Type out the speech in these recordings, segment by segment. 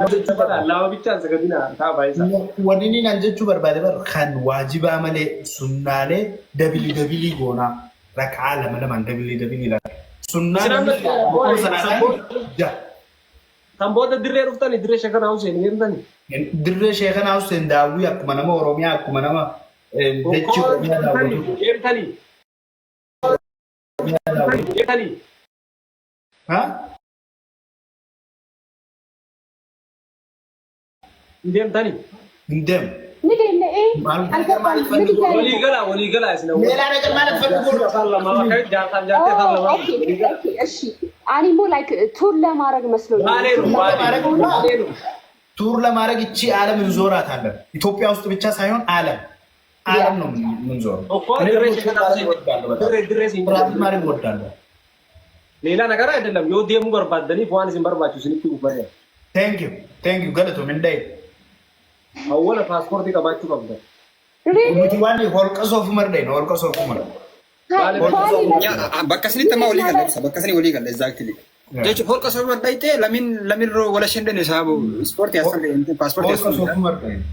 Lama bichaan sagadina taa baay'isaa. Wanni inni naan jechuu barbaade bar kan waajibaa malee sunnaalee dabilii dabilii goonaa raka'aa lama lamaan dabilii dabilii laata. Sunnaa Isin amma namni boqoo sanaa ja. Kan booda dirree dhuftani dirree Sheekanaa Hussein deemtani. Dirree Sheekanaa Hussein daawwii akkuma nama Oromiyaa akkuma nama dachii Oromiyaa daawwatu. Deemtani. Deemtani. Ha? Hin deemtani. Hin deemu. Ni deemne ee. Maal Algabbaan maaliif ni fanni deemne. Walii galaa walii galaa isin awwal. Leelaa ነገር ማለት ፈልጎ ነው። Afaan lamaa akka jaarsaaf jaartee afaan Oh, lamaa. okay, okay, እሺ። እኔ ሞ like tour ለማድረግ መስሎኝ ነው። ባሌ ነው ባሌ ነው ባሌ ነው። tour ለማድረግ እቺ ዓለም እንዞራታለን። ኢትዮጵያ ውስጥ ብቻ ሳይሆን ዓለም ዓለም ነው የምንዞረው። እኮ እኔ ድሬ ደግሞ ሸከና tour ማድረግ እወዳለሁ በጣም። ድሬ ድሬ ሲን travel ማድረግ እወዳለሁ። ሌላ ነገር አይደለም። yoo deemuu barbaaddaniif waan isin barbaachisu isinitti uffate. Thank you, thank you galatoomi እንዳይ Awwala paaspoortii qabaachuu qabda. Really? Nuti waan holqa soofumar dhayna holqa soofumar. Hi, Bali Bakka isinitti amma walii galla ibsa. Bakka isinii walii galla exactly. Jechuun holqa soofumar dhayitee lamiin lamiin roo wala isheen dhayne saabu ispoortii as ta'e paaspoortii as Holqa ta'e. soofumar dhayna.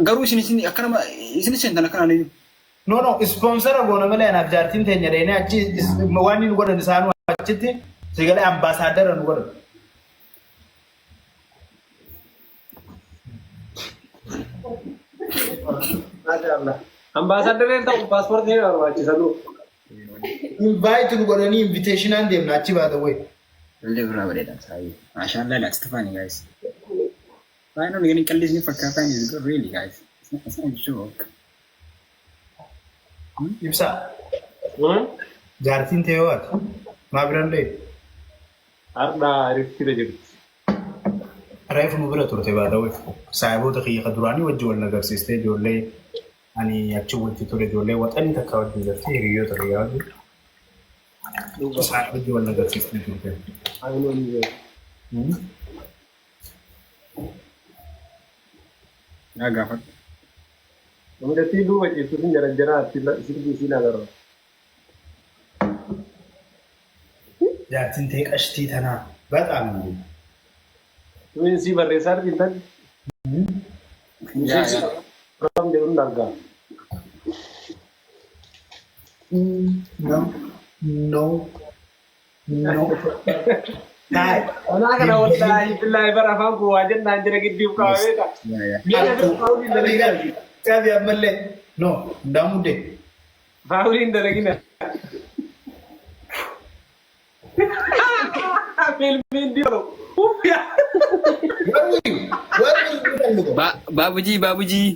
Garuu isin isin akkanama isin seentan akkanaan iyyuu. No no sponsor goona malee anaaf jaartiin teenya dhayne achi waan nu godhan isaanuu achitti sigalee ambaasaadara nu godhan. Maashaallah. Ambaasaaddareen ta'u paaspoortii ni barbaachisa nu. Invite nu godhanii invitationaan deemna achi baata wayi. Illee biraa bareeda saayii. Maashaallah laats tufani guys. Baay'een gani qallisni fakkaataan is good really guys. It's not a joke. Ibsaa jaartiin ta'e yoo ati maa biraan dhayne. Har'a riftira jirti. Reefu nu bira turte baata wayi. Saayiboota kiyya ka duraanii wajji wal nagarsiistee ijoollee ani achi wajji ture ijoollee waxanii takka wajjin jirti hiriyoota kiyya wajji. Isaan wajji wal nagarsiistee turte. Ayinoon ni beeku. Yaa gaafadhu. Mucattii duuba ciistu sin jarajjaraa sirbii isiin agarra. Jaartiin ta'e qashtii tanaa በጣም እንጂ Tuun sii barreessaa argin tan. Yaa yaa. Kam jedhuun argaa. No no no Taa'e. Anaa kana wallaahi billaahi bara afaan koo waa jennaan jira gidduuf kaa'ameedha. Yaa yaa. Mi'a bira faawuliin dalagina. Qabi ammallee no ndaamudde. Faawuliin dalagina. Fiilmiin diyoo. Warri warri hin ፈልገው Baabujii baabujii.